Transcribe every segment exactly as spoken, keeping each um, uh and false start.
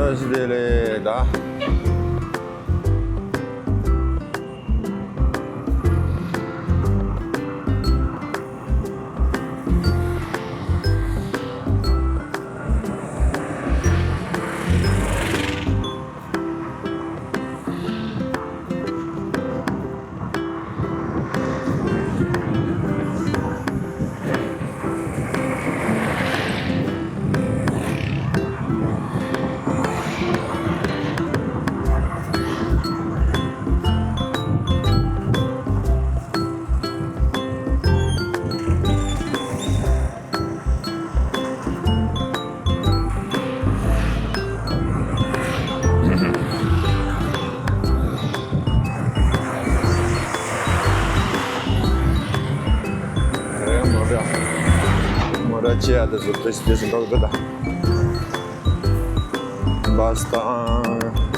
བཀྲ་ཤིས་བདེ་ལེགས་ད། མོ་ཊ་མོ་ཊ་ཆེ་ཡ་དེ་ཚོ་དེ་དེ་ཚོ་འགྲོ་གི་འདུག་ད། བཱས་དང་།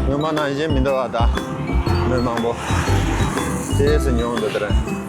སྔོན་མ་ནང་བཞིན་མི་འདུག་ཨ་ད། མི་མང་པོ་དེ་སུ་ཉུང་འདུག་དེ་རིང་།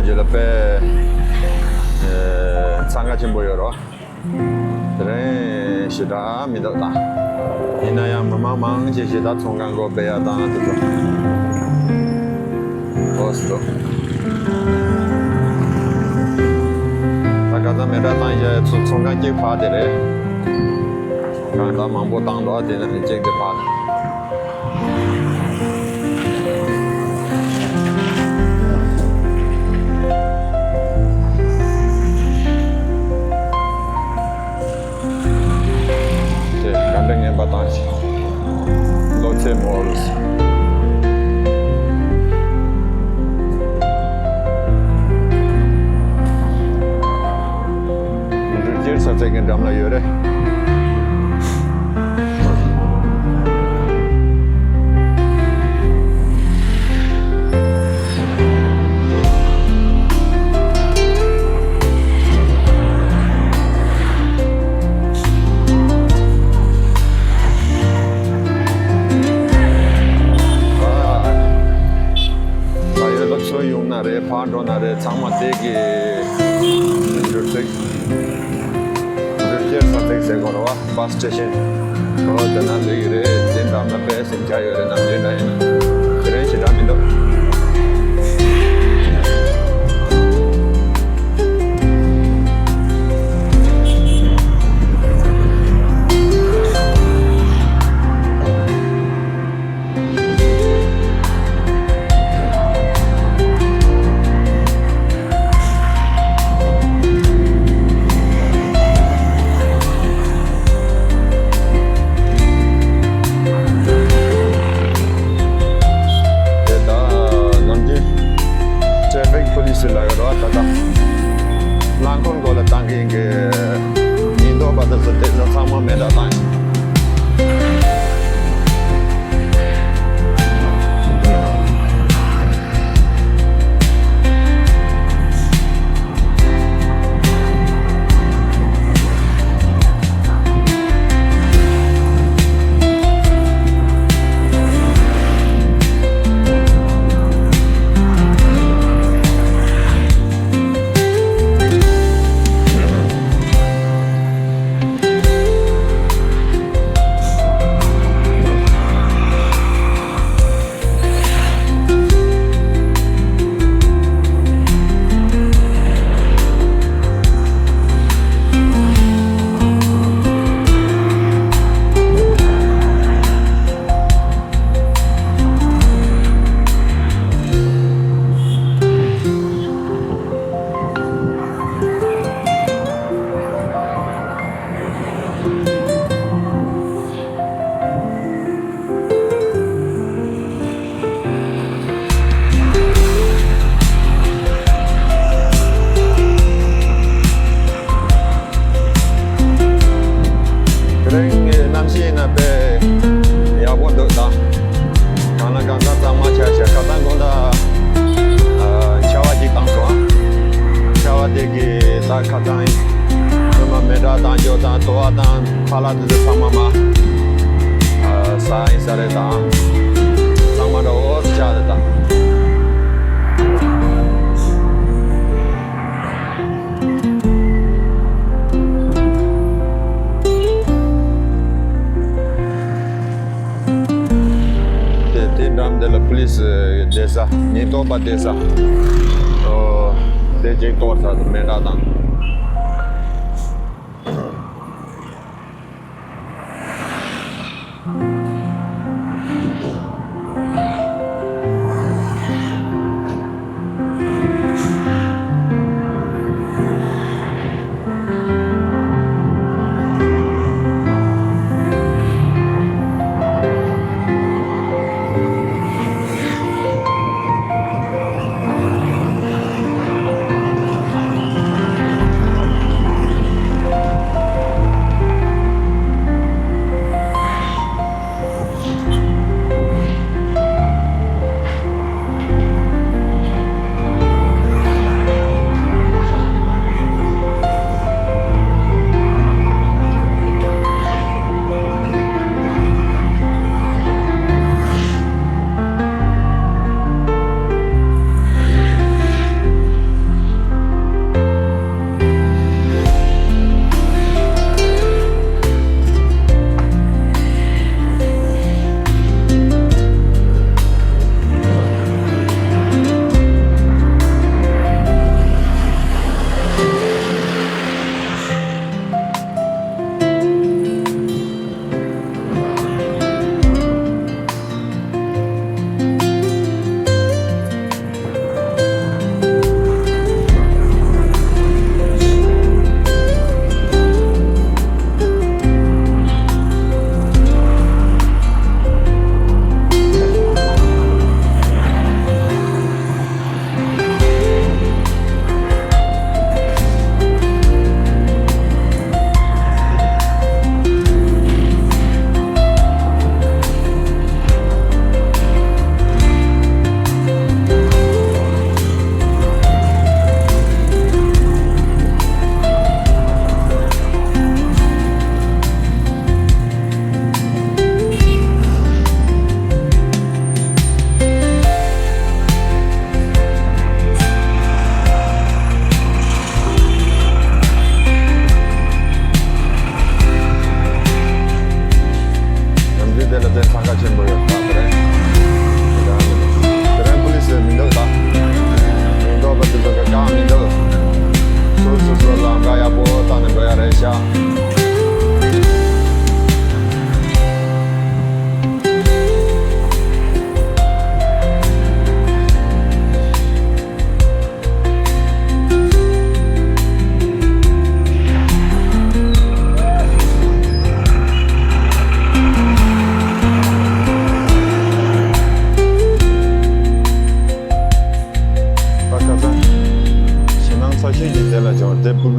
ཡོད་ལ་དཔེ་འཚང་ཁ་ཆེན་པོ་ཡོད་རོ། དེ་རིང་ཞེ་དྲག་མི་འདུག་ད། ཡིན་ན་ཡང་མི་མང་མང་ཆེ་ཞེ་དྲག་ཚོང་ཁང་སྒོ་ཕྱེ་ཡ་དང་དེ་ཚོ་འོ་སི་འདུག་ད་ཁ་སང་མེ་སྲེག་བཏང་ཡས་ཚོ་ཚོང་ཁང་གཅིག་ཕར་དེ་རེད། ཚོང་ཁང་ད་མང་པོ་བཏང་འདུག་དེ་ན་མི་གཅིག་དེ་ཕར། དེ་དགའ་ལྡན་ངན་པ་དང་། གློ་ཚད་མོལ། འགྲུལ་སྐྱེལ་ས་ཚིགས་ཀྱི་འགྲམ་ལ་ཡོད་རེད། ད་ཡོད་ལ་ཚུར་ཡོང་ན་རེད། ཕར་འགྲོ་ན་རེད། ཚང་མ་དེ་གི་འགྲུལ་སྐྱེལ། འགྲུལ་སྐྱེལ་ས་ཚིགས་ཟེར་དགོས་རེད་བ། bus station། ཨོ་དེ་ན་ལུས་ཡོད་རེད། དེ་འགྲམ་ལ་དཔེ་སེམས་ཆགས་ཡོད་རེད། ནམ་རྒྱུན་འདྲ་ཡིན་ན། དེ་རིང་ཞེ་དྲག་མི་འདུག་དེ་ད་ནམ་རྒྱུན་traffic police་ལ་ཡོད་ར། ད་ལྟ་རླངས་འཁོར་མགོ་ལ་བཏང་གི་ཡིན་གི། ཉེན་རྟོག་པ་དེ་ཚོ་དེ་ཚོ་ཚང་མ་མེ་སྲེག་བཏང་ཡིན། དེ་རིང་གི་གནམ་གཤིས་ཡིན་ན་དཔེ་ཡག་པོ་འདུག་ད། གང་ལ་གང་འཚམ་གཙང་མ་ཆགས་ཤག་ཁ་སང་དགོང་དག་ཨ། ཆར་པ་ཅིག་བཏང་སོང་ཨ། ཆར་པ་དེ་གིས་ད་ཁ་སང་ཚང་མ་མེ་སྲེག་བཏང་རྒྱུ་དང་དུ་བ་དང་ཕ་ལ་དེ་ཚོ་ཚང་མ་མ་ཨ། ཟ་ཡིན་ས་རེད་ད། ཚང་མ་འདྲ་བོ་ཆགས་རེད་ད། དེ་དེ་འགྲམ་དེ་ལ་པུ་ལི་སི་བསྡད་ས། ཉེན་རྟོག་པ་བསྡད་ས། ཨོ། དེ་ཅིག་གཏོར་ས་མེ་སྲེག་དང་།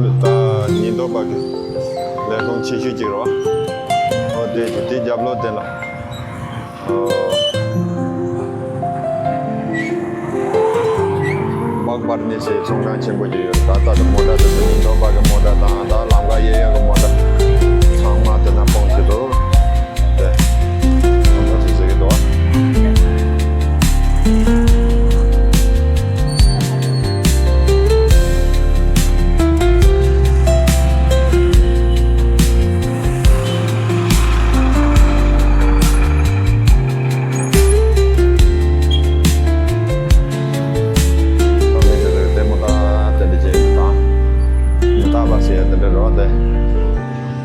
ད་ཉེན་རྟོག་པ་གི་ལས་ཁུངས་ཆེ་ཤོས་ཅིག་རེད་བ། ཨོ་དེ་དེ་རྒྱབ་ལོགས་དེ་ལ། སྦག་སྦར་ནི་ཟེར་ཚོང་ཁང་ཆེན་པོ་ཅིག་ཡོད། ད་ལྟ་དུ་མོ་ཊ་དེ་ཚོ་ཉེན་རྟོག་པ་གི་མོ་ཊ་དང་ད་ལམ་ཁ་གཡས་གཡོན་གི་མོ་ཊ་ཚང་མ་དེ་ན་སྤུངས་བྱས་འདུག་དེ་ཚོང་ཁང་ཚོ་ཟེར་གི་འདུག་བ། ལྟད་མོ་ལྟ་དེ་འདྲ་བྱས་དང་། མི་རྟག་པ་ཟེར་ཡ་དེ་འདྲ་རེད་བ་དེ།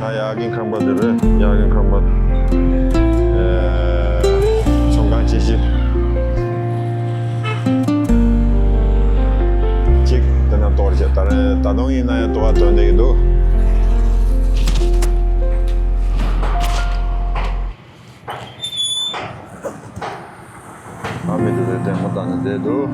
ད་ཡར་རྒན་ཁང་པ་དེ་རེད། ཡར་རྒན་ཁང་པ། ཨེ། ཚོང་ཁང་ཆེ་ཤོས་གཅིག་དེ་ན་གཏོར་བྱས། ད་རེས་ད་དུང་ཡིན་ན་ཡང་དུ་བ་དོན་བསྡད་ཀྱི་འདུག་ཨ་མི་དེ་ཚོའི་ལྟད་མོ་ལྟ་ནས་བསྡད་འདུག་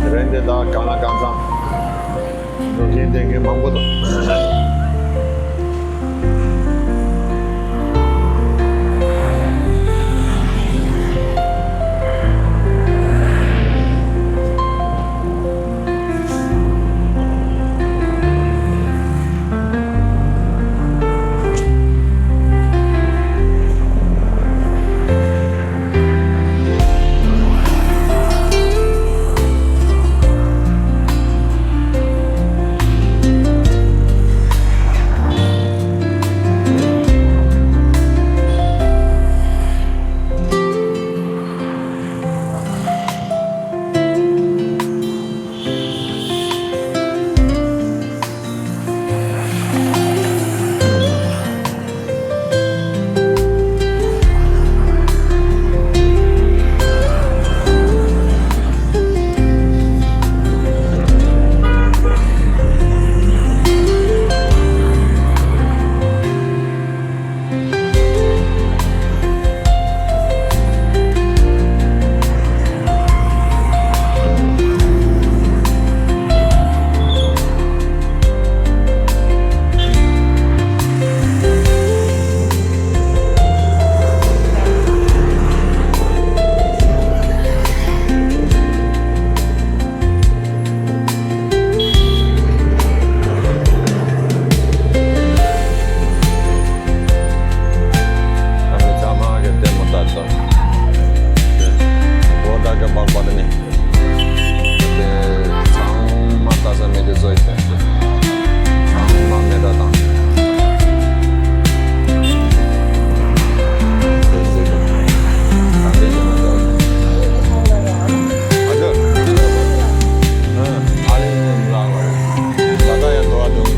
དེ་རིང་འདི་དག་གང་ལ་གང་འཚམ་འགྲོ་མཁན་བསྡད་མཁན་མང་པོ་འདུག་ཨ་མི་ཚང་མ་གི་ལྟད་མོ་ལྟ་ཚར། དེ་སྒོ་ད་ག་སྦག་སྦར་ནི། དེ་ཚང་མ་ལྟ་ས་མེད་དེ་བཟོ་ཡི་ཚེ། ཚང་མ་མེ་སྲེག་དང་། དེ་ཚེ་ག་འདྲས་བྱས་ན་འདྲ། ཨ་ཅོ། ཨ་ལེ་ནི་ལ་ལ་ད་ལྟ་ཡང་དུ་བ་འདུག་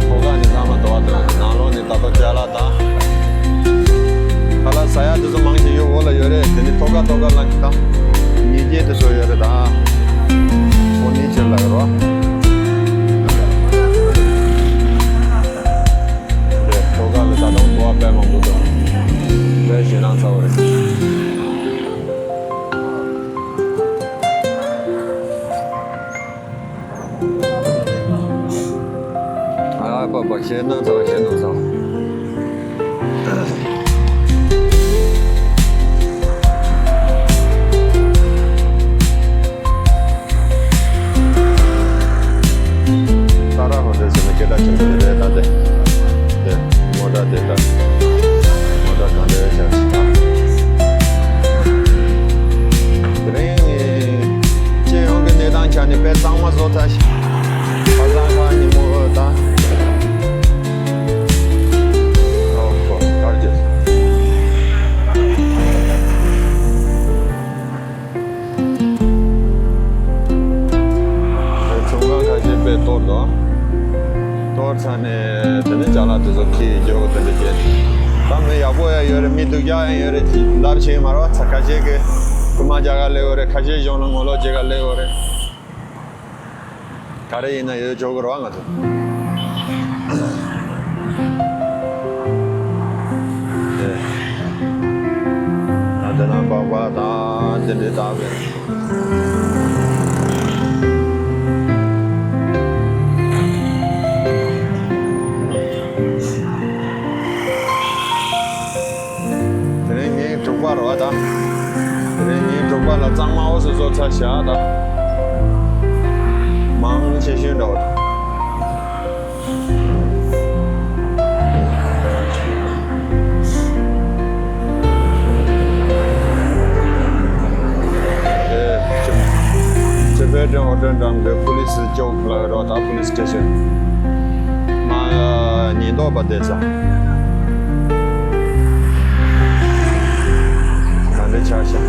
ཁོ་ག་ནི་ཚང་མ་དུ་བ་འདུག་ནང་ལོགས་ནི་ད་ལྟ་ཅ་ལག་དང་། ཁ་ལག་ཟ་ཡ་དེ་ཚོ་མང་ཆེ་ཡོད་འོག་ལ་ཡོད་རེད། དེ་ནི་ཐོག་ཁ་ཐོག་ཁ་ལ་ད་ཉེས་ཅན་དེ་ཚོ་ཡོད་རེད་ད། ཧྥུར་ནི་ཆར་ལ་ཡོད་རོ། རེད། ཐོག་ཁ་ལ་ད་དུང་དུ་བ་དཔེ་མང་པོ་འདུག་དཔེ་ཞེད་སྣང་ཚ་བོ་རེད། ཨ་པ་པ་ཞེད་སྣང་ཚ་བ་ཞེད་སྣང་ཚ་བ། ཏཱ་ར་ཧོ་ཊེལ་ཟེར་ནས་སྐད་གྲགས་ཆེན་པོ་ཞིག་རེད་ད་དེ། དེ་མོ་ཊ་དེ་ད། མོ་ཊ་གང་འདྲ་ཡོད་ཤག་ཟེར་ན། དེ་རིང་ངས་སྤྱི་ཡོངས་ཀྱི་གནས་སྟངས་ཆ་ནས་དཔེ་གཙང་མ་བཟོ་ཚར་ཤག་ཁ་སང་ཁ་ཉིན་མོ་འོ་ད། ཨོ་ཧོ་གར་གྱི། ཚོང་ཁང་ཁ་ཤས་དཔེ་གཏོར་འདུག་གཏོར་ཚར་ནས་དེ་ནས་ཅ་ལག་དེ་ཚོ་ཁྱེར་རྒྱུ་དེ་འདྲ་ མི་སྡུག་ཅག་ཡང་ཡོད་རེད། ལབ་བྱེད་མ་རེད་བ། ཚ་ཁ་ཤས་ཀྱི་རྐུ་མ་རྒྱག་ག་སླེབས་ཡོད་རེད། ཁ་ཤས་གཞུང་ལ་ངོ་ལོག་བྱེད་ག་སླེབས་ཡོད་རེད། ག་རེ་ཡིན་ན་ཡོད་ཆོག་གི་རེད་བ་ང་ཚོ། ཨེ། ད་དེ་ན་སྦག་སྦག་དང་དེ་འདྲའི་བཏགས་པས། དེ་རིང་ཉིན་དྲུག་པ་རེད་བ་ད། དེ་རིང་ཉིན་དྲུག་པ་ལ་གཙང་མ་འོ་སོ་སོ་ཚ་བཞག་ད། མང་ཆེ་ཤོས་འདྲ་བ། ཨེ། ཅེ་པེ་ཏྲེན་ཧོ་ཏེལ་འགྲམ་གྱི་པུ་ལི་སི་ཅོག་ལ་རོ་ད་པུ་ལི་སི་སི་ཊེ་ཤན། མ་ཉེན་རྟོག་པ་བསྡད་ས། ག་འདྲ་ཆགས་ཤག་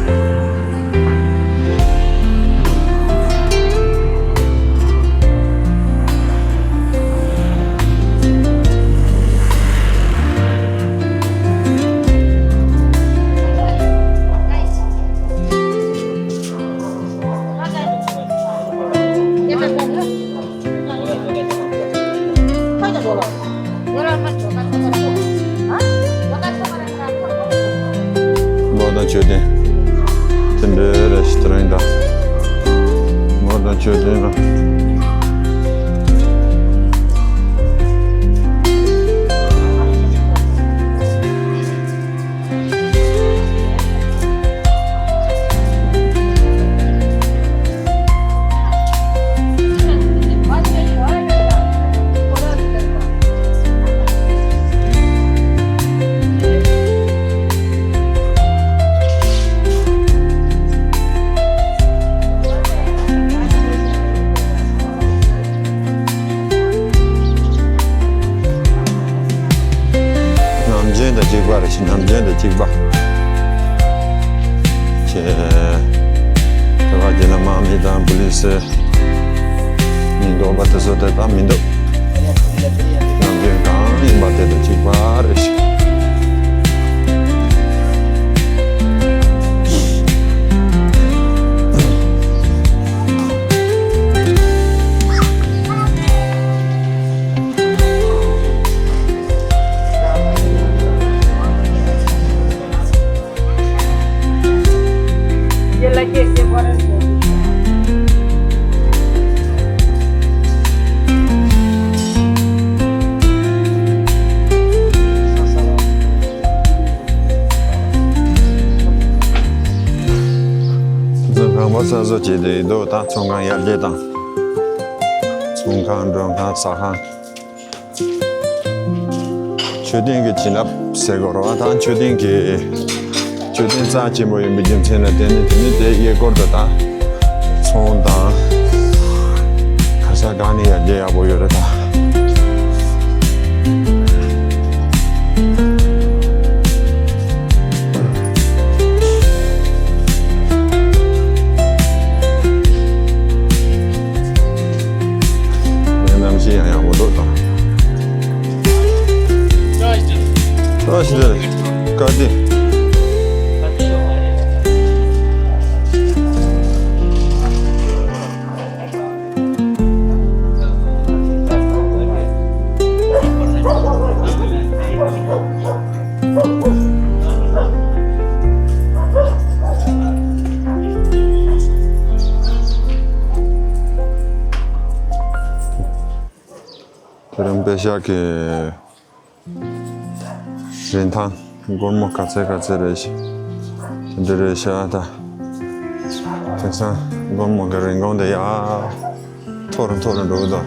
ནོར་དང་མཆོད་རྟེན། དེ་འདྲའི་རེ་ཞིག་དེ་རིང་འདྲ། ནོར་དང་མཆོད་རྟེན་ར། ནམ་རྒྱུན་དང་གཅིག་པ་རེད་ཤག་ནམ་རྒྱུན་དང་གཅིག་པ། ཁྱེད། དེ་བ་རྒྱལ་ལ་དམག་མི་དང་པུ་ལི་སི། ཉེན་རྟོག་པ་དེ་ཚོ་དེ་དག་མི་འདུག་ནམ་རྒྱུན་གང་ཡིན་པ་དེ་དང་གཅིག་པ་རེད་ཤག་ཚོང་ཁང་པ་གསར་བཟོ་བྱས་ཏེ་འདུག་ད་ཚོང་ཁང་ཡར་རྒྱས་དང་། ཚོང་ཁང་མགྲོན་ཁང་ཟ་ཁང་། མཆོད་རྟེན་གྱི་བྱིན་རླབས་ཟེར་དགོས་རེད་བ། ད་མཆོད་རྟེན་གྱི་མཆོད་རྟེན་རྩ་ཆེན་པོ་ཡིན་པའི་རྒྱུ་མཚན་ལ་བརྟེན་ནས་དེ་ནི་དེ་གཡས་སྐོར་དུ་ད་ཚོང་དང་ཁ་ས་གང་ནས་ཡར་རྒྱས་ཡག་པོ་ཡོད་རེད་ད། གནམ་གཤིས་ཡང་ཡག་པོ་འདུག་ད། ཨ་ཤི་རེད། བཀའ་དྲིན། དེ་རིང་པད་ཤག་གི་རིན་ཐང་སྒོར་མོ་ག་ཚད་ག་ཚད་རེད་ཤག་དེ་འདྲ་རེད་ཤག་ད། དེང་སང་སྒོར་མོ་གི་རིན་གོང་དེ་ཡར་མཐོ་རུ་མཐོ་རུ་འགྲོ་གི་འདུག་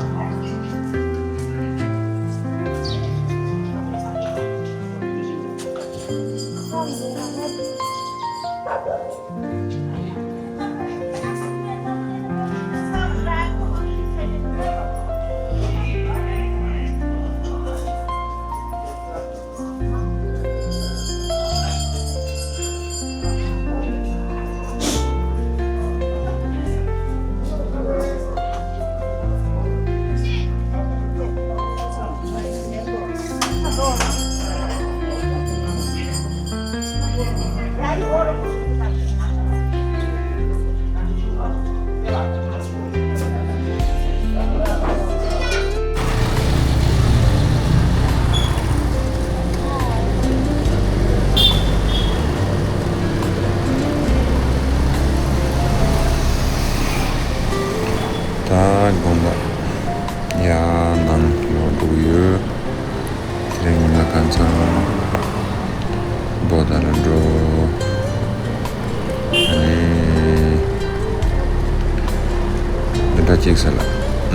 ཟེར་ལ།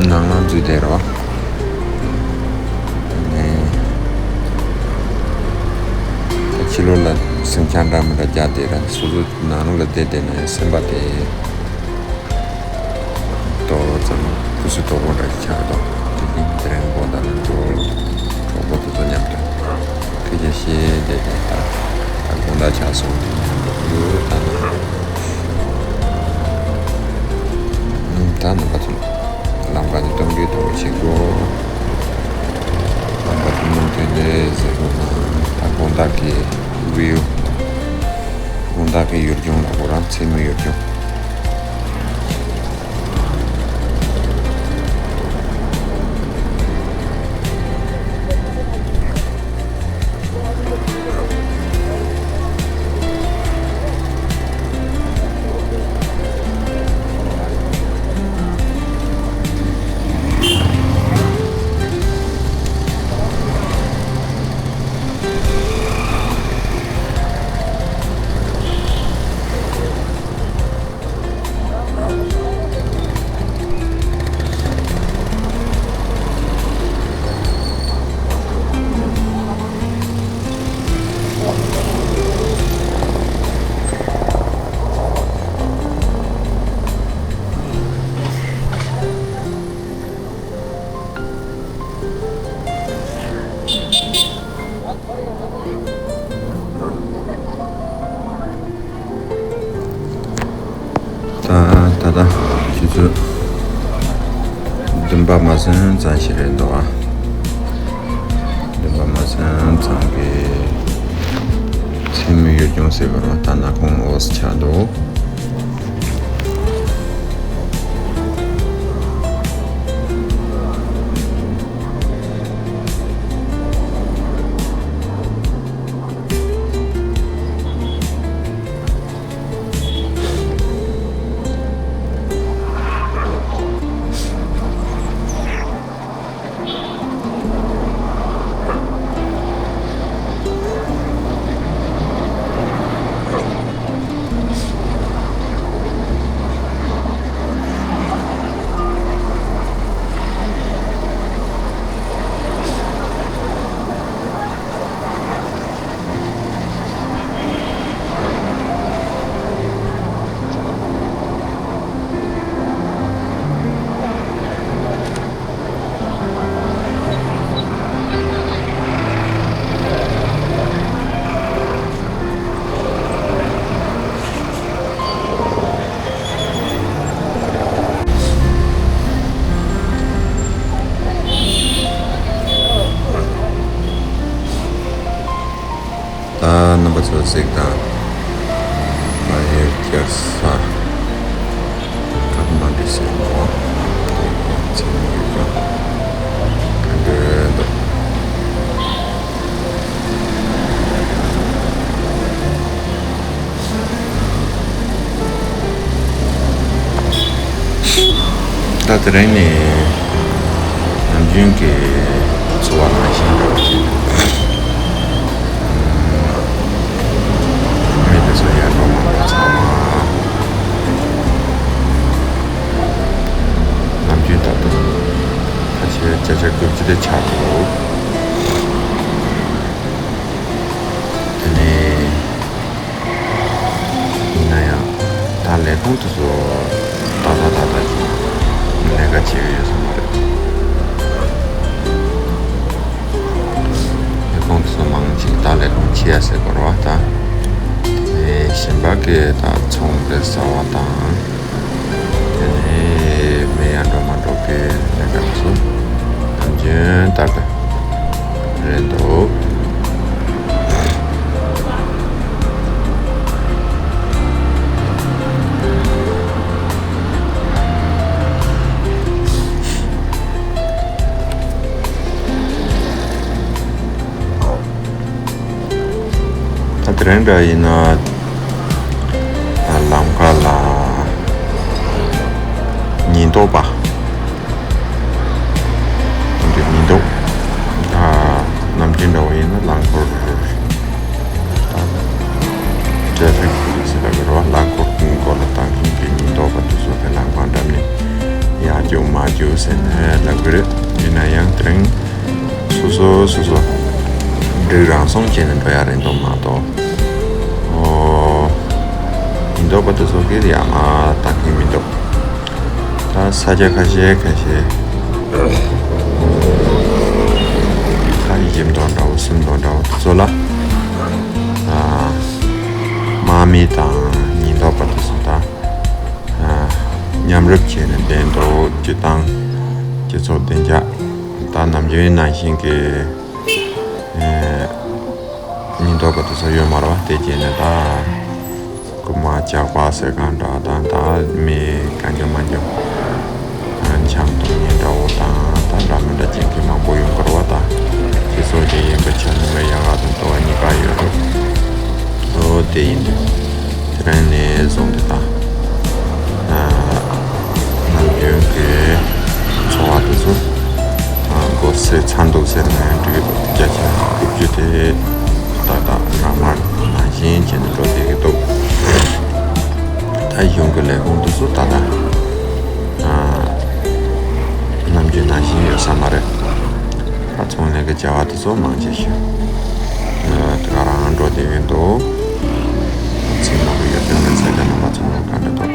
ནང་ལ་འཛུལ་བསྡད་རོགས། ནས། ཕྱི་ལོགས་ལ་ཟིང་ཆ་འདྲ་མི་འདྲ་རྒྱག་བསྡད་ར། སོ་སོ་ནང་ལོགས་ལ་བསྡད་བསྡད་ན་ཡང་སེམས་པ་དེ། ཏོག་ཙམ་ཁུ་སུ་དོག་པོ་འདྲ་ཞིག་ཆགས་འདུག་དེ་བཞིན་དེ་རིང་དགོང་དག་ལ་འགྲོ། གྲོགས་པོ་དེ་ཚོ་མཉམ་དུ་སྐད་ཆ་བཤད་བསྡད་བསྡད། ད་ད་དགོང་དག་ཆགས་སོང་། དེ་མཉམ་དུ་ཡོད་ད་ན། ད་ནི་ག་ཚོད། ལམ་ཁ་ནས་སྟོན་གྱི་འདུག་ཞིག་གོ། ལམ་ཁ་དེ་མུ་མཐུད་ནས་ཟེར་དགོས་ན། ད་དགོང་དག་གི་བིའུ། དགོང་དག་གི་ཡུལ་ལྗོངས་ལ་གོ་ར། མཚན་མོའི་ཡུལ་ལྗོངས། ད་ད་ད་ཆུ་ཚོད་བདུན་པ་མ་ཟིན་ཙམ་ཞིག་རེད་འདུག་ཨ། བདུན་པ་མ་ཟིན་ཙམ་གྱི་མཚན་མོའི་ཡུལ་ལྗོངས་ཟེར་བ་རོ། ད་ནག་ཁུང་འོག་ཆགས་འདུག་ད་རྣམ་པ་ཚོ་གཟིགས་དང་། ད་ཡར་རྒྱལ་ས་ཀ་ཐ་མན་ཌུ་ཟེར་བ་དེ་ཚོ་ཡོད་ཀྱང་ག་འདྲ་འདུག་ད་དེ་རིང་ནི་ནམ་རྒྱུན་གྱི་འཚོ་བ་ནང་བཞིན་འདྲ་བོ་ཅིག་མི་དེ་ཚོ་ཡར་འགྲོ་མར་འགྲོ་ཚང་མ་ནམ་རྒྱུན་ལྟར་དུ་ཕལ་ཆེར་བརྒྱ་ཆ་དགུ་བཅུ་དེ་ཆགས་འདུག་དེ་ནས། ཡིན་ན་ཡང་ད་ལས་ཁུངས་དེ་ཚོ་ཏག་ཏག་ཏག་ཏག་ཅིག་ལས་ཀ་བྱེད་ཀྱི་ཡོད་ས་མ་རེད། ལས་ཁུངས་དེ་ཚོ་མང་ཅིག་ད་ལས་ཁུངས་ཕྱེ་ཡ་ཟེར་དགོས་རེད་བ་ད། དེ་ནས་གཞན་པ་གི་ད་ཚོང་དེ་ཟ་བ་དང་། དེ་ནས་མི་ཡར་འགྲོ་མར་འགྲོ་གི་ལས་ཀ་དེ་ཚོ་ནམ་རྒྱུན་ལྟར་དུ་རེད་འདུག་ད་དེ་རིང་འདྲ་ཡིན་ན། ལམ་ཁ་ལ་ཉེན་རྟོག་པ། འདི་ཉེན་རྟོག་ད་ནམ་རྒྱུན་འདྲ་བོ་ཡིན་ན་རླངས་འཁོར་ད་ཊེ་ཕིག་པུ་ལི་སི་ལབ་ཀྱི་རེད་བ། རླངས་འཁོར་མགོ་ལ་བཏང་མཁན་གྱི་ཉེན་རྟོག་པ་དེ་ཚོ་གི་ལམ་ཁ་འགྲམ་ནས་ཡར་རྒྱུག་མར་ ཟེར་ནས་ལབ་གི་རེད། ཡིན་ན་ཡང་དེ་རིང་སོ་སོ་སོ་སོ་འགྲིག་རང་སོང་བྱས་ནས་འགྲོ་ཡ་རེད་འདུག་མ་གཏོགས། ཨོ། ཉེན་རྟོག་པ་དེ་ཚོ་གིས་ཡང་ང་ལྟ་མཁན་མི་འདུག་ད་ས་ཆ་ཁ་ཤས་ཁ་ཤས་ཁ་བཞི་མདོ་འདྲ་བོ་གསུམ་མདོ་འདྲ་བོ་དེ་ཚོ་ལ་ཨ་དམག་མི་དང་ཉེན་རྟོག་པ་དེ་ཚོ་དང་ཨ་མཉམ་རུབ་བྱས་ནས་བསྡད་འདུག་སྤྱིར་བཏང་སྤྱི་ཚོགས་བདེ་འཇགས་ད་ནམ་རྒྱུན་ནང་བཞིན་གྱི་ཨ་ཉེན་རྟོག་པ་དེ་ཚོ་ཡོད་མ་རེད་པ། དེ་བྱས་ནས་ད། རྐུན་མ་ཇག་པ་ཟེར་གང་འདྲ་དང་ད་མི་གང་འཇོམས་མ་འཇོམས། འཆམ་གཏོང་མཁན་འདྲ་བོ་དང་ད་འདྲ་མི་འདྲ་བྱེད་མཁན་མང་པོ་ཡོང་གི་རེད་པ། ད་སྤྱི་ཚོགས་ཀྱི་ཡིན་པ་ཆ་ནས་མི་ཡག་ག་དང་དོ་བ་གཉིས་ཀ་ཡོད་རེད། ཨོ་དེ་ཡིན་དུས་དེ་རིང་ནས་བཟུང་སྟེ་ད་ནམ་རྒྱུན་གྱི་འཚོ་བ་དེ་ཚོ་མགོ་སེ་ཚ་འདུག་ཟེར་ནས་འགྲུལ་བརྒྱ་ཆ་དགུ་བཅུ་དེ། ཏག་ཏག་རང་མར་ནང་བཞིན་བྱས་ནས་འགྲོ་བསྡད་ཀྱི་འདུག་ད་གཞུང་གི་ལས་ཁུངས་འདི་ཚོ་ཏག་ཏག་ཨ་ནམ་རྒྱུན་ནང་བཞིན་ཡོད་ས་མ་རེད། ད་ཚོང་ལས་ཀྱི་བྱ་བ་དེ་ཚོ་མང་ཆེ་ཤོས་ཨ་དེ་ག་རང་འགྲོ་བསྡད་ཀྱི་འདུག་ཚིག་མང་པོ་ཡོད་དོན་ལ་ཚད་ལྡན་རྣམ་པ་ཚོ་ལ་བཀའ་འདྲི་འདུག་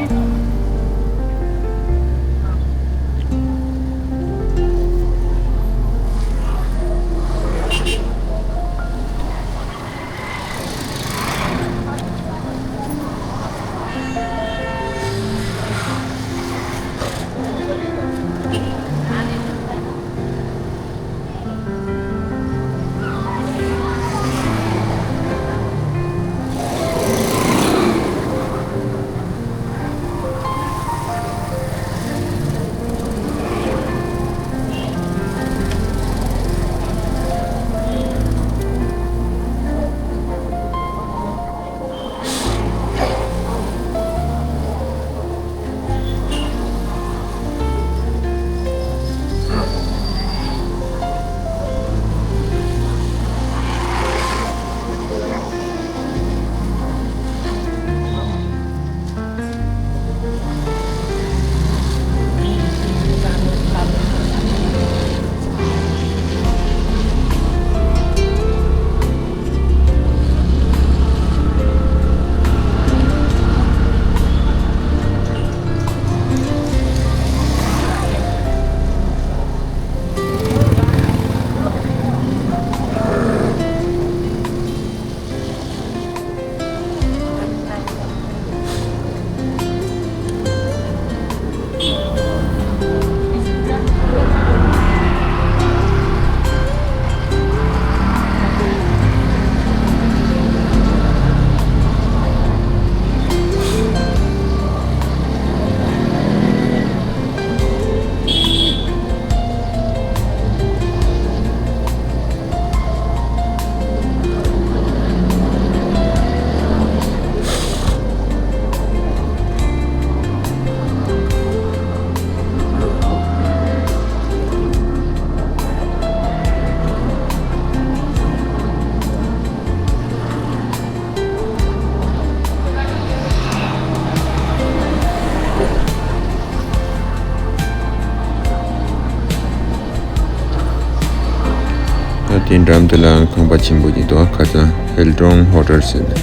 ད་དེའི་འགྲམ་དེ་ལ་ཁང་པ་ཆེན་པོ་ཅིག་འདུག་ཁ་སང་Hilton Hotel ཟེར་ནས་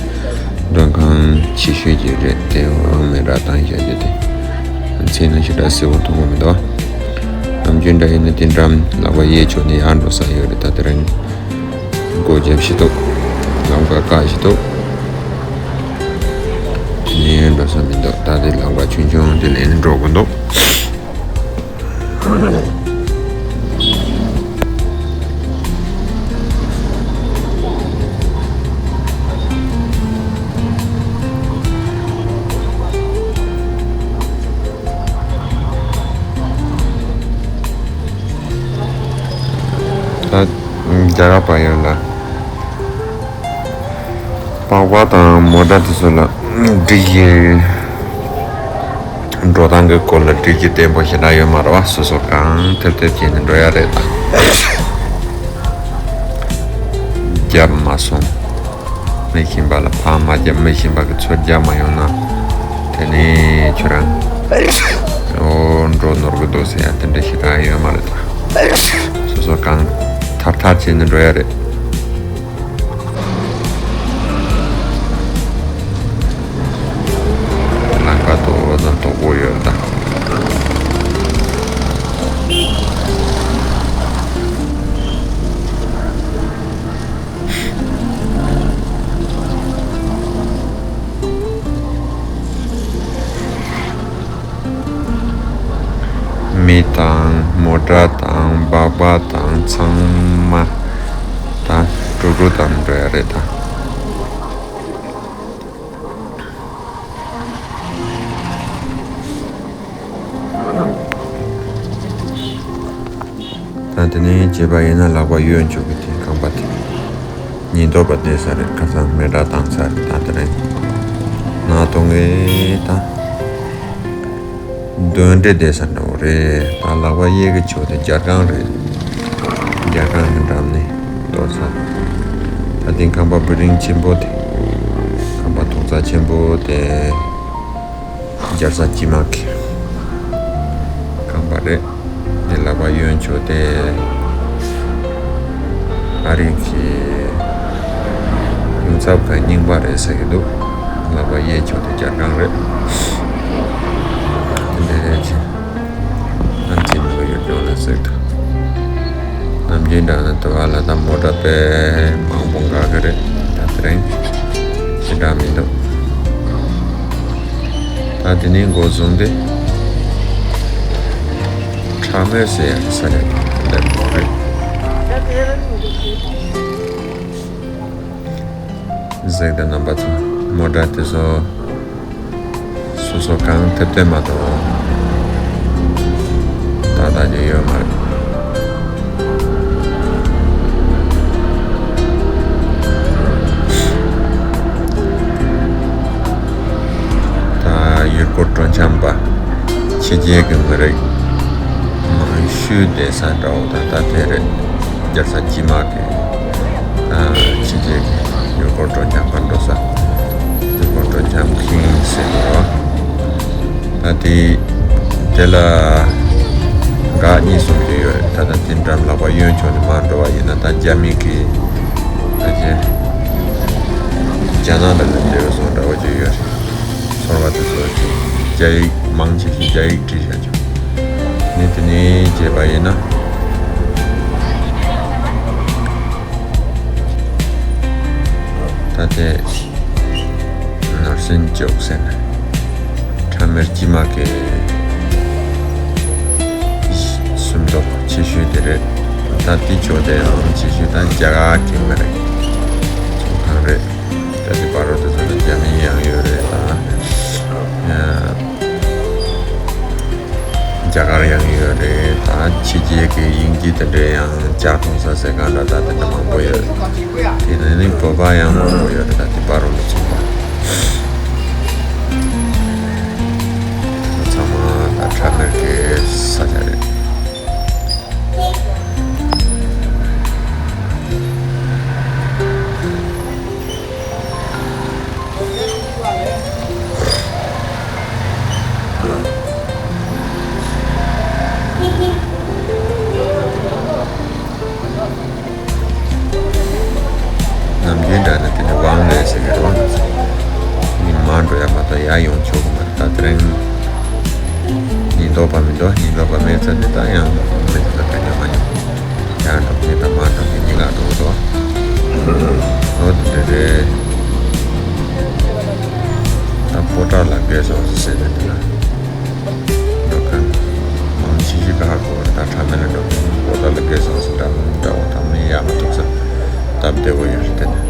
མགྲོན་ཁང་ཆེ་ཤོས་ཅིག་རེད། དེ་འོག་མེ་རག་བཏང་བཞག་རྒྱུ་དེ་མཚན་ནི་ཞེ་དྲག་གསལ་པོ་མཐོང་གི་མི་འདུག་ནམ་རྒྱུན་འདྲ་ཡིན་ན་དེ་འགྲམ་ལག་པ་གཡས་ཕྱོགས་ནས་ཡར་འགྲོ་ས་ཡོད་རེད། ད་དེ་རིང་སྒོ་བརྒྱབ་ཤི་འདུག་ལམ་ཁ་བཀག་ཤི་འདུག་ངས་འགྲོ་ས་མི་འདུག་ད་དེ་ལམ་ཁ་ཆུང་ཆུང་དེ་ལ་ནི་འགྲོ་དགོས་འདུག་ད་རྒྱ་གར་པ་ཡོད་ལ། པགས་པ་དང་མོ་ཊ་དེ་ཚོ་ལ་སྒྲིག་གཞི་འགྲོ་སྟངས་ཀྱི་སྐོར་ལ་སྒྲིག་གཞི་བརྟན་པོ་ཞེ་དྲག་ཡོད་མ་རེད་པ། སོ་སོ་གང་ཐེབས་ཐེབས་བྱས་ནས་འགྲོ་ཡ་རེད་ད། རྒྱབ་མ་སོང་། མི་གཞན་པ་ལ་ཕར་མ་རྒྱབ། མི་གཞན་པ་གི་ཚུར་རྒྱབ་མ་ཡོང་ན་དེ་ནས་ཁྱོད་རང་ ཨོ་འགྲོ་ནོར་གི་འདུག་ཟེར་ཡ་དེ་འདྲ་ཞིག་གང་ཡོད་མ་རེད་ད། སོ་སོ་གང་ཐར་ཐར་བྱས་ནས་འགྲོ་ཡ་རེད། ལམ་ཁ་དོག་ཙམ་དོག་པོ་ཡོད་ད། མི་དང་མོ་ཊ་དང་སྦག་སྦག་དང་ཚང་མ་ད་འགྲོ་འགྲོ་དང་འགྲོ་ཡ་རེད་ད། ད་དེ་ནས་བྱས་པ་ཡིན་ན་ལག་པ་གཡོན་ཕྱོགས་ཀྱི་དེ་ཁང་པ་དེ་ཉེན་རྟོག་པ་བསྡད་ས་རེད། ཁ་སང་མེ་སྲེག་བཏང་ས་རེད། ད་དེ་རིང་ནང་གཏོང་གི་ད། གདོན་འདྲེ་བསྡད་ས་འདྲ་བོ་རེད། ད་ལག་པ་གཡས་ཀྱི་ཕྱོགས་དེ་སྦྱར་ཁང་རེད། སྦྱར་ཁང་གི་འགྲམ་ནས་གཏོར་ས། ད་དེ་ཁང་པ་བི་ལིང་ཆེན་པོ་དེ། ཁང་པ་ཐོག་རྩེག་ཆེན་པོ་དེ། སྦྱར་ས་དཀྱིལ་མ་གི་ཁང་པ་རེད། འདི་ལག་པ་གཡོན་ཕྱོགས་དེ། ཨ་རིག་གི་ཡོངས་ཚབ་ཁང་རྙིང་པ་རེད་ཟེར་གྱི་འདུག་ལག་པ་གཡས་ཕྱོགས་དེ་སྦྱར་ཁང་རེད། དེ་འདྲ་རེད་ཅེས། ཨ་ཙི་མི་ག་ཡོད་ཀྱང་ལ་ཟེར་འདུག་ནམ་རྒྱུན་འདྲ་ན་དུ་བ་ལ་ད་མོ་ཊ་དཔེ་མང་པོ་འགག་གི་རེད། ད་དེ་རིང་ཞེ་དྲག་མི་འདུག་ད་དེ་ནས་འགོ་བཟུང་སྟེ་ཁྲ་མེར་ཟེར་ཡག་ས་ནས་སླེབས་འགྲོ་རེད། གཟིགས་དང་རྣམ་པ་ཚོ། མོ་ཊ་དེ་ཚོ་སོ་སོ་གང་ཐེབས་ཐེབས་མ་གཏོགས་ཏག་ཏག་ཅིག་ཡོད་མ་རེད། ད་ཡུལ་སྐོར་སྤྲོ་འཆམ་པ་ཕྱི་རྒྱལ་གྱི་མི་རིགས་མང་ཤོས་བསྡད་ས་འདྲ་བོ་ད་ལྟ་དེ་རེད། རྒྱལ་ས་དཀྱིལ་མ་གི་ཕྱི་རྒྱལ་གྱི་ཡུལ་སྐོར་སྤྲོ་འཆམ་པ་འགྲོ་ས། ཡུལ་སྐོར་སྤྲོ་འཆམ་ཁིང་ཟེར་གྱི་རེད་བ། ད་དེ་དེ་ལ་འགག་གཉིས་གསུམ་ཞིག་ཡོད་རེད། ད་ལྟ་དེ་འགྲམ་ལག་པ་གཡོན་ཕྱོགས་ནས་མར་འགྲོ་བ་ཡིན་ན་ད་རྒྱ་མི་གི་ཕལ་ཆེར་རྒྱ་ནག་ལ་ལས་འབྲེལ་བ་སོང་འདྲ་བོ་ཅིག་ཡོད་རེད། ཚོར་བ་དེ་ཚོ་ཅིག་རྒྱ་ཡིག་མང་ཆེ་ཤོས་རྒྱ་ཡིག་བྲིས་བཞག་ཆོག་ནི་དེ་ནས་བྱས་པ་ཡིན་ན། ད་ལྟའི་ནོར་སྲིན་ཅོག་ཟེར་ན་ཁྲ་མེར་དཀྱིལ་མ་གི་སུམ་མདོ་ཆེ་ཤོས་དེ་རེད། ད་དེ་ཕྱོགས་དེ་ཡང་ཆེ་ཤོས་ད་རྒྱ་གར་གྱི་མི་རིགས་ཚོགས་ཁང་རེད། ད་དེ་བར་དུ་དེ་ཚོ་ལ་རྒྱ་མི་ཡང་ཡོད་རེད་ད། རྒྱ་གར་ཡང་ཡོད་རེད་ད། ཕྱི་རྒྱལ་གྱི་དབྱིན་ཇི་དེ་འདྲའི་ཡང་ཇ་འཐུང་ས་ཟེར་ག་འདྲ་ད་དེ་འདྲ་མང་པོ་ཡོད་རེད། དེ་ནས་ནི་བོད་པ་ཡང་མང་པོ་ཡོད་རེད་ད་དེ་བར་རུ་ལ་ཚོང་པ། ཚང་མ་ད་ཁྲ་མེར་གྱི་ས་ཆ་རེད། ནམ་རྒྱུན་འདྲ་ན་དེ་ནི་ཝང་ལེ་ཟེར་གི་རེད་བ། ང་ཚོ་ཡིན་མ་འགྲོ་ཡ་མ་གཏོགས་ཡ་ཡོང་ཆོག་གི་མ་རེད། ད་དེ་རིང་ཉིན་ཐོ་པ་མི་འདུག་ཉིན་ཐོ་པ་མེད་ཚར་ནི་ད་ཡང་མི་འདུག་ད་ག་ཉོ་མ་ཉོ། ཡ་འགྲོ་མཁན་དང་མ་འགྲོ་མཁན་གཉིས་ཀ་འགྲོ་གི་འདུག་ཨོ་དེ་འདྲ་རེད། ད་པོ་ཏྲ་ལ་བརྒལ་སོང་ཟེར་ནས་དེ་ལ། འགྲོ་མཁན་མང་ཆེ་ཤོས་ཀ་ཧ་གོ་བར་ད་ཁྲ་མེ་ལ་འགྲོ་མཁན་པོ་ཏྲ་ལ་བརྒལ་སོང་ཟེར་འདྲ་མི་འདྲ་བ་དང་མི་ཡག་མ་ཐུག་ས་སྟབས་བདེ་བོ་ཡོད་རེད་དེ་ནས།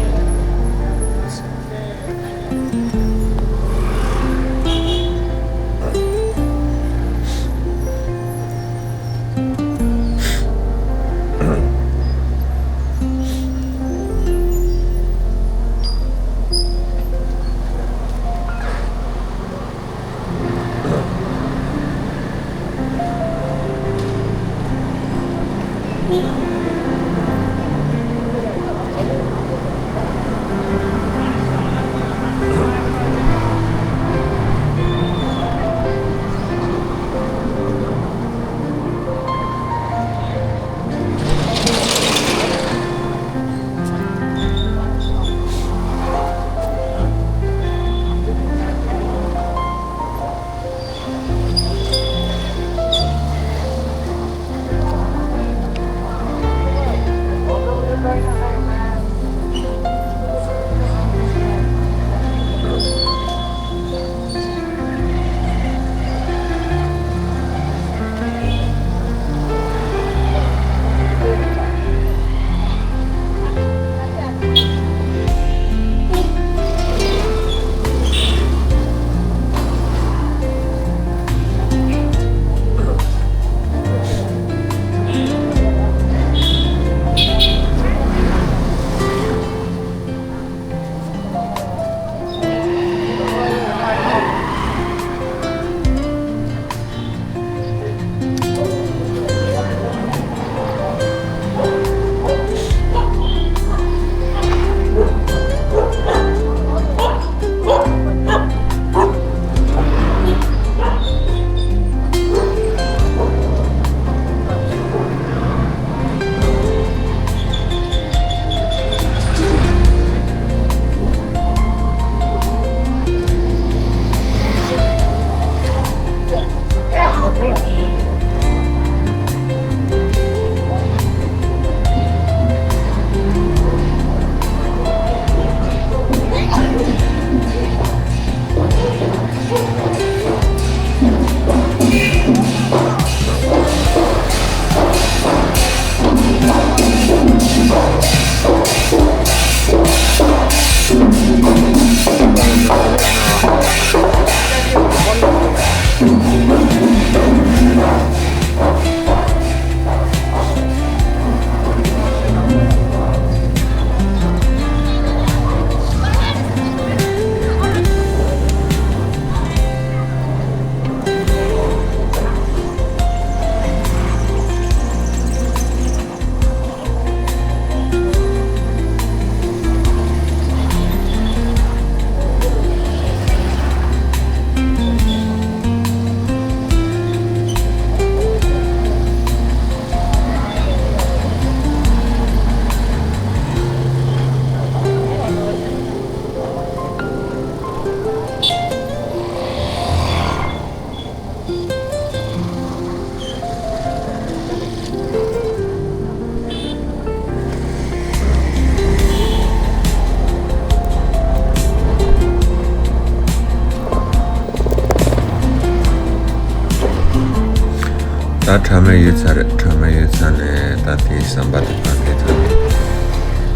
ད་ཁྲ་མེ་ཡོད་ཚར་རེད། ཁྲ་མེ་ཡོད་ཚར་ནས་ད་དེའི་ཟམ་པ་དེ་བར་འདི་ཚར་ནས།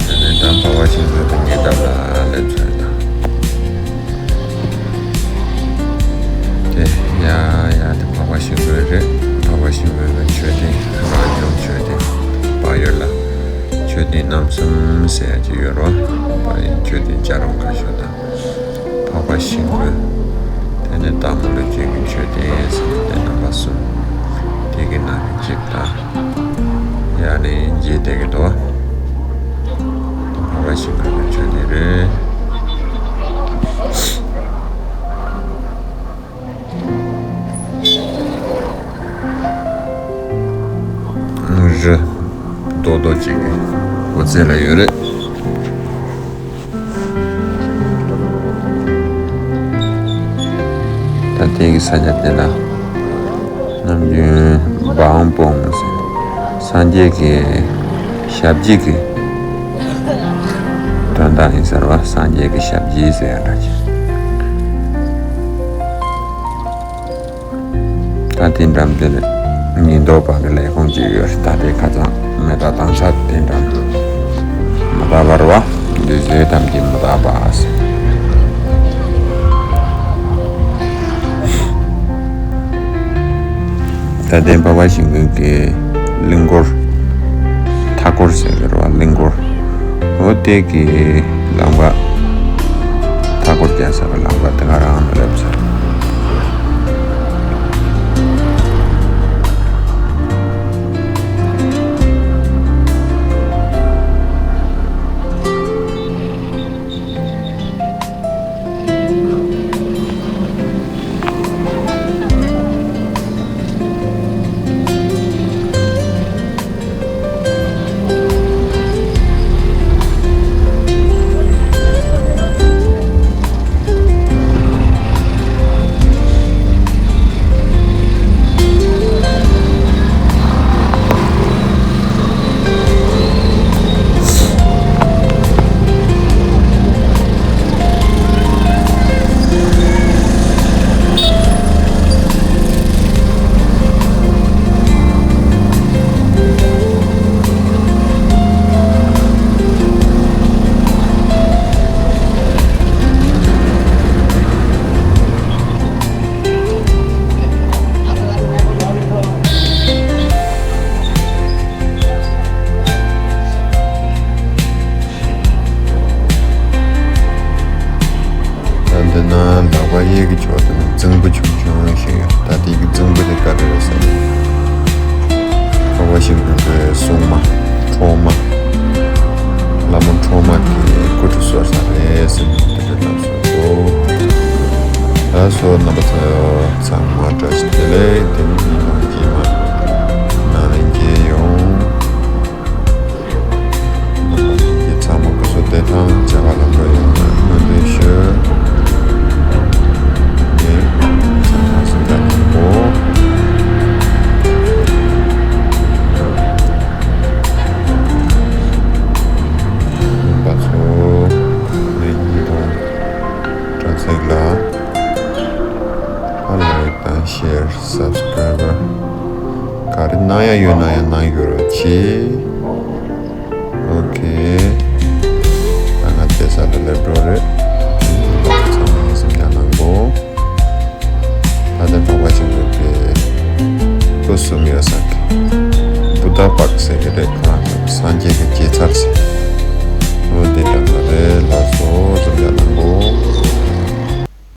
དེ་ནས་ད་འཕགས་པ་ཤིང་ཀུན་གྱི་ཉེ་འདབས་ལ་སླེབས་ཚར་ད། དེ་ཡ་ཡ་དེ་འཕགས་པ་ཤིང་ཀུན་རེད། འཕགས་པ་ཤིང་ཀུན་གྱི་མཆོད་རྟེན་རང་བྱུང་མཆོད་རྟེན། བལ་ཡུལ་ལ་མཆོད་རྟེན་རྣམ་གསུམ་ཟེར་ཡ་ཅིག་ཡོད་རེད་བ། བལ་ཡུལ་མཆོད་རྟེན་བྱ་རུང་ཁ་ཤོར་དང་། འཕགས་པ་ཤིང་ཀུན། དེ་ནས་སྟག་མོ་ལུས་སྦྱིན་གྱི་མཆོད་རྟེན་ཟེར་ནས་དེ་རྣམ་པ་གསུམ། དེ་གི་ནང་ནས་གཅིག་དང་། ཡ་ནས་འཇིག་རྟེན་གྱི་འདུག་བ། འཕགས་པ་ཤིང་ཀུན་གྱི་མཆོད་རྟེན་རེད། རི་རྡོག་རྡོག་ཅིག་གི་འོད་ཟེར་ལ་ཡོད་རེད། ད་ལྟའི་གི་ས་ཆ་དེ་ལ་ནམ་རྒྱུན་སྦ་འོང་སྤོང་ཟེར། སངས་རྒྱས་ཀྱི་ཞབས་རྗེས་ཀྱི་དོན་དག་ཡིན་ཟེར་བ། སངས་རྒྱས་ཀྱི་ཞབས་རྗེས་ཟེར་ཡ་འདྲ་ཅིག་ད་དེ་འགྲམ་དེ་ལ་ཉེན་རྟོག་པ་གི་ལས་ཁུངས་ཅིག་ཡོད་རེད། ད་དེ་ཁ་སང་མེ་སྟག་བཏང་ས་དེ་འགྲམ་དུ་མ་དག་པ་རེད་བ། འདི་ཚོའི་ཐམས་ཅད་མ་དག་པ་ཟེར། ད་དེ་འཕགས་པ་ཤིང་ཀུན་གྱི་གླིང་སྐོར། མཐའ་སྐོར་ཟེར་གི་རེད་བ། གླིང་སྐོར། འོ་དེ་གི་ལམ་ཁ། མཐའ་སྐོར་རྒྱག་ས་གི་ལམ་ཁ་དེ་ག་རང་ལ་སླེབས་ཚར། ད་འདི་ན་ལག་པ་གཡས་ཀྱི་ཕྱོགས་དེ་ན་རྫིང་བུ་ཆུང་ཆུང་ཞིག་ཡོད། ད་དེ་གི་རྫིང་བུ་དེ་ག་རེ་རེད་ཟེར་ན། འཕགས་པ་ཤིང་ཀུན་གྱི་སྲུང་མ། ཁྲོ་མ། ལྷ་མོ་ཁྲོ་མ་གི་སྐུ་ཁྲུས་གསོལ་ས་རེད་ཟེར་ནས་དེ་འདྲ་ལབ་སོང་། ད་སོ་རྣམ་པ་ཚོ་ཚང་མ་བཀྲ་ཤིས་བདེ་ལེགས། དེ་ནི་ཉིན་མོ་རྗེས་མ་ནང་ལ་མཇལ་ཡོང་། རྣམ་པ་ཚོ་ཚང་མ་སྐུ་གཟུགས་བདེ་ཐང་བྱ་བ་ལམ་འགྲོ་ཡོང་བའི་སྨོན་འདུན་ཞུ། ངས་ཚང་མ་སུ་འདྲ་ཡིན་པོ། རྣམ་པ་ཚོ་ངའི་ཉིན་མོ་དྲ་ཚིགས་ལ། ཨ་ལའིག་དང་ཤེར། སབ་སི་ཀྲའིབ་ག་རེ་གནང་ཡ་ཡོད་ན་ཡང་གནང་རྒྱུ་རོགས་གྱིས། ཨོ་ཁེ། ད་ང་བསྡད་ས་ལ་སླེབས་འགྲོ་རེད། ཚང་མ་ཡིན་སེམས་ཀྱང་གནང་གོ། ད་ལྟ་འཕགས་པ་ཆེན་པོའི་སྐུ་གསུམ་ཡོད་ས་གི་བུདྡྷ་པཱརྐ་ཟེར་གི་རེད། ཁོ་རང་ཚོ་སངས་རྒྱས་ཀྱི་དགྱེས་ཚར་ཟེར།